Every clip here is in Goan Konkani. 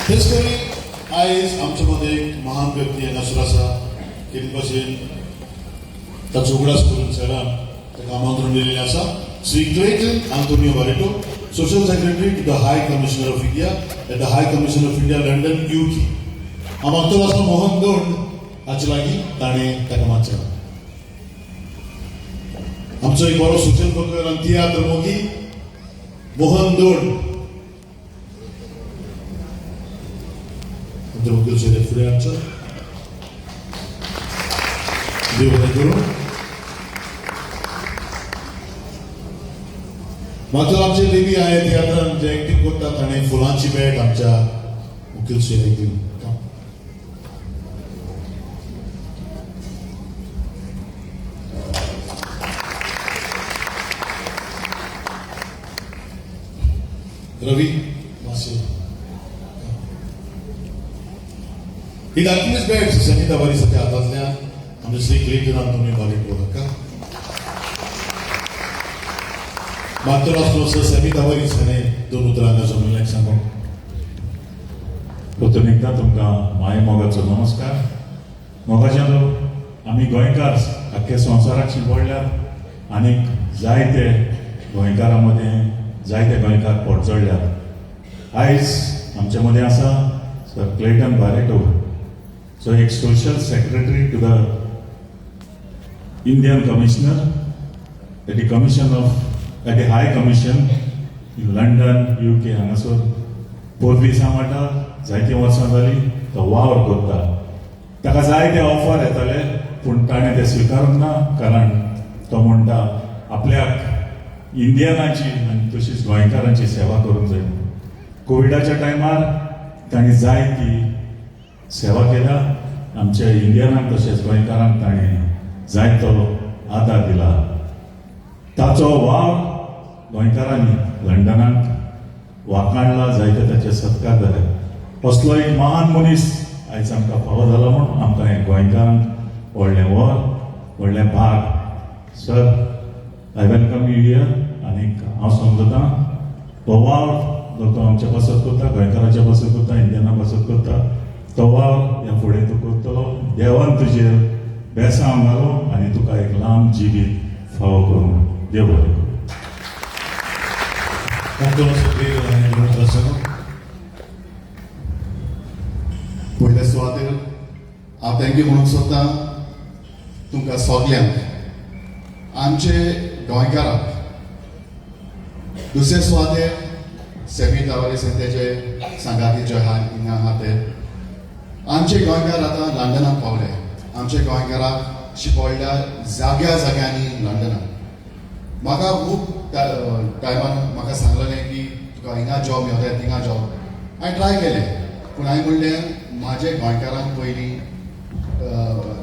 तेच करी आयज आमच्या मदें एक महान व्यक्ती हांगासर आसा. कितें भाशेन ताचो उगडास करून सरान ताका आमंत्रण दिलेलें आसा. Shri Clayton Antonio Barreto, social secretary to the high commissioner of India at the high commission of India, London, UK. हांव मागतलो आसा मोहन गौंड हाचे लागीं ताणें ताका मातशें. आमचो एक बरो सोशल वर्कर आनी तियात्र मोगी मोहन दोंड, आमच्या मुखेल सोयरे फुडें हाडचो. देव बरें करूं. मागीर आमचे लेवी आहे तियात्रान जे एक्टींग करता, ताणें फुलांची भेट आमच्या मुखेल सोयऱ्याक दिवन. रवी मातशें ही धाकटीच भेट सॅमी तावारीसाच्या हातांतल्यान आमचे श्री क्लेटन आंतोनी बारेटो हाका. मागतलो आसलो सर सॅमी तावारीस हाणें दोन उतरां हांगा जमिल्ल्याक सांगून. परतून एकदां तुमकां माय मोगाचो नमस्कार. मोगाच्या, आमी गोंयकार आख्खे संवसाराक शिंपडल्यात आनीक जायते गोंयकारां मदें जायते गोंयकार पोटचडल्यात. आयज आमच्या मदें आसा सर क्लेटन बारेटो, जो एक social secretary to the Indian commissioner at the commission of at the high commission in London, UK. हांगासर पोर्तुगीजां वांटा जायतीं वर्सां जालीं तो वावर करता. ताका जायते ऑफर येताले, पूण ताणें ते स्विकारूंक ना, कारण तो म्हणटा आपल्याक इंडियनाची आनी तशीच गोंयकारांची सेवा करूंक जाय. कोविडाच्या टायमार तांणी जायती सेवा केल्या आमच्या इंडियनांक, तशेंच गोंयकारांक ताणें जायतो आदार दिला. ताचो वावर गोंयकारांनी लंडनाक वाखाणला, जायते ताचे सत्कार जाले. असलो एक महान मनीस आयज आमकां फावो जाला म्हूण आमकां हें गोंयकारांक व्हडलें वर, व्हडलें भाग. Sir, I welcome you here. आनीक हांव समजतां, हो वावर जो तो आमच्या पासत करता, गोंयकाराच्या पासत करता, इंडियना पासत करता, तो वावर ह्या फुडें तूं करतलो. देवान तुजेर बेसांव घालो आनी तुका एक लांब जिवीत फावो करूं. देव बरें करूं. मागतलो आसा क्लेटन हाणें दोन उतरां सांगून. पयल्या सुवातेर हांव thank you म्हणूंक सोदतां तुमकां सगल्यांक, आमचे गोंयकारांक. दुसरे सुवातेर सॅमी तावारीस आनी तेजे सांगाती जे आहा हिंगा आहा ते. आमचे गोंयकार आतां लंडनाक पावले. आमचे गोंयकाराक शिंपडल्या जाग्या जाग्यांनी लंडनाक. म्हाका खूब टायमान म्हाका सांगलेलें की तुका हिंगा जॉब मेवता, थिंगा जॉब. हांवें ट्राय केलें, पूण हांवें म्हणलें म्हाजे गोंयकारांक पयलीं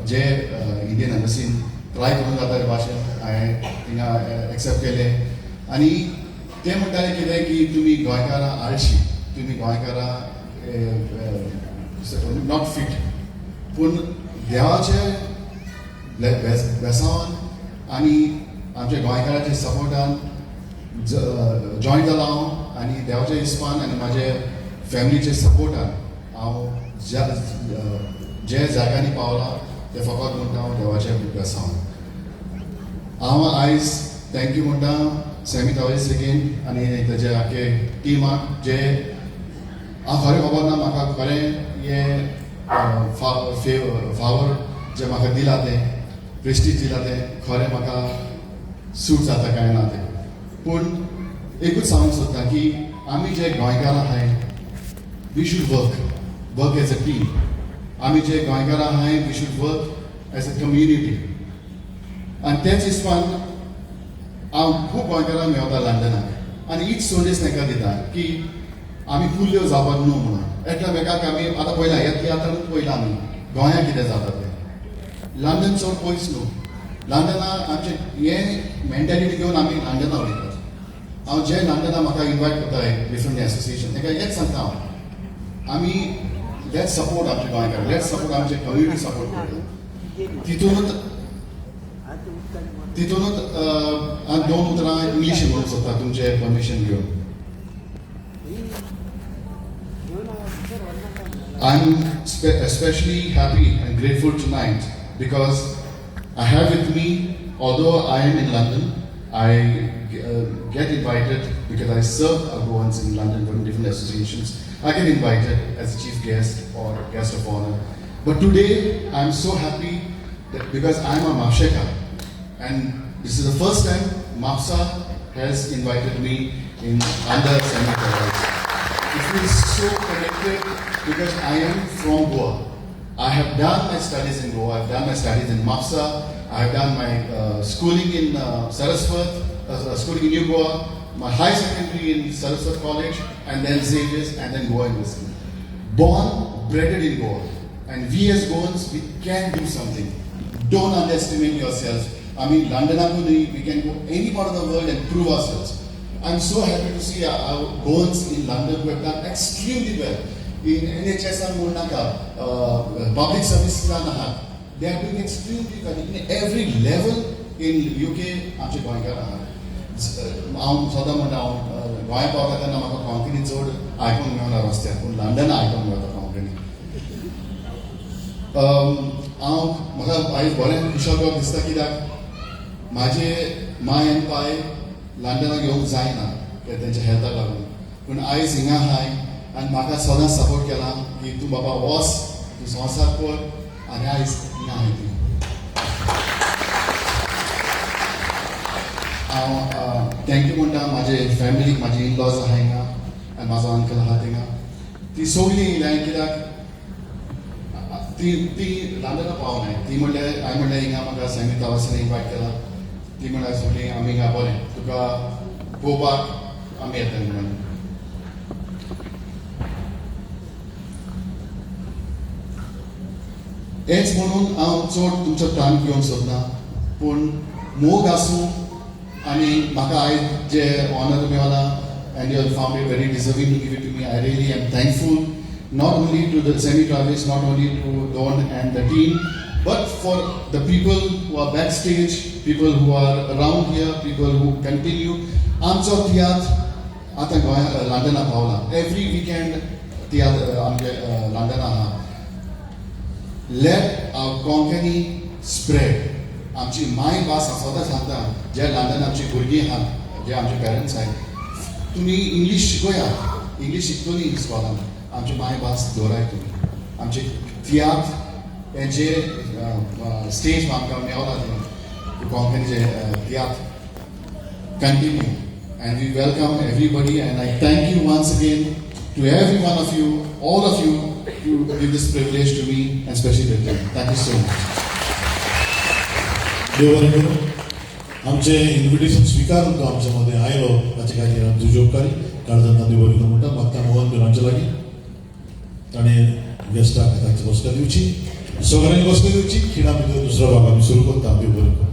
जे इंडियन एम्बसीन ट्राय करूंक जाता ते भाशेन हांवें थिंगा एक्सेप्ट केलें. आनी ते म्हणटाले कितें की तुमी गोंयकारां आळशी, तुमी गोंयकारां not fit. पूण देवाचे बेसांवान आनी आमच्या गोंयकाराच्या सपोर्टान जॉयन जाला हांव. आनी देवाच्या हिसपान आनी म्हाजे फॅमिलीच्या सपोर्टान हांव ज्या जे जाग्यांनी पावला ते फकत म्हणटा हांव देवाच्या बेसांवान. हांव आयज thank you म्हणटा सॅमी तावरीस अगेन आनी तेजे आख्खे टिमाक, जे हांव खरें खबर ना म्हाका खरें हें फावर जे म्हाका दिला, तें प्रेस्टीज दिला, तें खरें म्हाका सूट जाता काय ना तें. पूण एकूच सांगूंक सोदता की आमी जे गोंयकारां आहाय, we should work as a team. आमी जे गोंयकारां आहाय, we should work as a community. आनी तेच हिसपान हांव खूब गोंयकारांक मेवता लंडनाक आनी हीच संदेश तांकां दिता की आमी कुल्ल्यो जावपाक न्हू म्हणून. एकामेकाक आमी आतां पळयला, ह्या तियात्रांत पळयला आमी गोंयांत कितें जाता तें. लंडन चड पयस न्हू. लंडना आमचें हें मेंटेलिटी घेवन आमी लंडना वयतात. हांव जे लंडना म्हाका इनवायट करता डिफरंट एसोसिएशन, तांकां हेंच सांगता हांव, आमी let's support आमचे गोंयकार, let's support आमचे कम्युनिटी, सपोर्ट करता. तितूनच तितूनच हांव दोन उतरां इंग्लीश उलोवंक सोदता तुमचें परमिशन घेवन. I'm especially happy and grateful tonight because I have with me, although I am in London, I get invited because I serve our Goans in London from different associations. I get invited as a chief guest or guest of honor. But today I'm so happy that because I'm a Mapshekar, and this is the first time Mapsa has invited me in under Sammy Tavares. It feels so connected because I am from Goa. I have done my studies in Goa, I've done my studies in Mapsa, I have done my schooling in Saraswat, schooling in New Goa, my high secondary in Saraswat College, and then Xavier's, and then Goa University. Born, bred in Goa. And we as Goans, we can do something. Don't underestimate yourself. I mean, London, we can go any part of the world and prove ourselves. I'm so happy to see our Goans in London who have done extremely well. In NHS and Murnaka, public service, they are doing extremely well in every level in UK. आमचे गोंयकार आहात. हांव सदां म्हणटा, हांव गोंया पावता तेन्ना म्हाका कोंकणी चड आयकूंक मेळना रस्त्यार, पूण लंडना आयकूंक मेळटा कोंकणी. हांव म्हाका आयज बरें खुशालकाय दिसता कित्याक म्हाजे माय आनी पाय लंडनाक येवंक जायना कित्याक तेंच्या हेल्थाक लागून, पूण आयज हिंगा आहाय आनी म्हाका सदांच सपोर्ट केला की तूं बाबा वच, तूं संवसार कर, आनी आयज हिंगा आहाय ती. हांव thank you म्हणटा म्हाजे फॅमिलीक, म्हाजे इनलॉज आहा हिंगा आनी म्हाजो अंकल आहा थिंगा. ती सगळीं येयल्या कित्याक ती ती लंडना पावनाय. ती म्हणल्यार हांवें म्हणलें हिंगा म्हाका सॅमी तावासान इनवायट केला. ती म्हणल्यार सगळीं आमी हिंगा बरें तुका पळोवपाक आमी येतले म्हणून. हेच म्हणून हांव चड तुमचो टायम घेवंक सोदना, पूण मोग आसूं आनी म्हाका आयज जे ऑनर मेळ्ळा, and you found it very deserving to give it to me, I really am thankful not only to the Sammy Travis, not only to Don and the team, but for the people who are backstage, people who are around here, people who continue. आमचो तियात्र आतां गोंया लंडना पावला. एवरी विकेंड तियात्र आमचे लंडना आहा. Let our Konkani spread. आमची मायभास सदां सांगता, जे लंडन आमची भुरगीं आहात, जे आमचे पेरंट्स आहात, तुमी इंग्लीश शिकोया, इंग्लीश शिकतली इस्कॉलान, आमची मायभास दवराय तुमी. आमचे तियात्र हे जे स्टेज आमकां मेवला तें कोंकणीचे तियात्र continue, and we welcome everybody, and I thank you once again to every one of you, all of you, to give this privilege to me and especially to them. Thank you so much. देव बरें करूं. आमचें इन्विटेशन स्विकारून तो आमच्या मदें आयलो ताचे खातीर आमचो उपकारी. काळजांत देव बरें करूं म्हणटा. मागता मोहन बिरांच्या लागीं ताणें गेस्टाक ताची बसका दिवची, सगळ्यांनी बसका दिवची. खिणा भितर दुसरो भाग आमी सुरू करता. देव बरें करूं.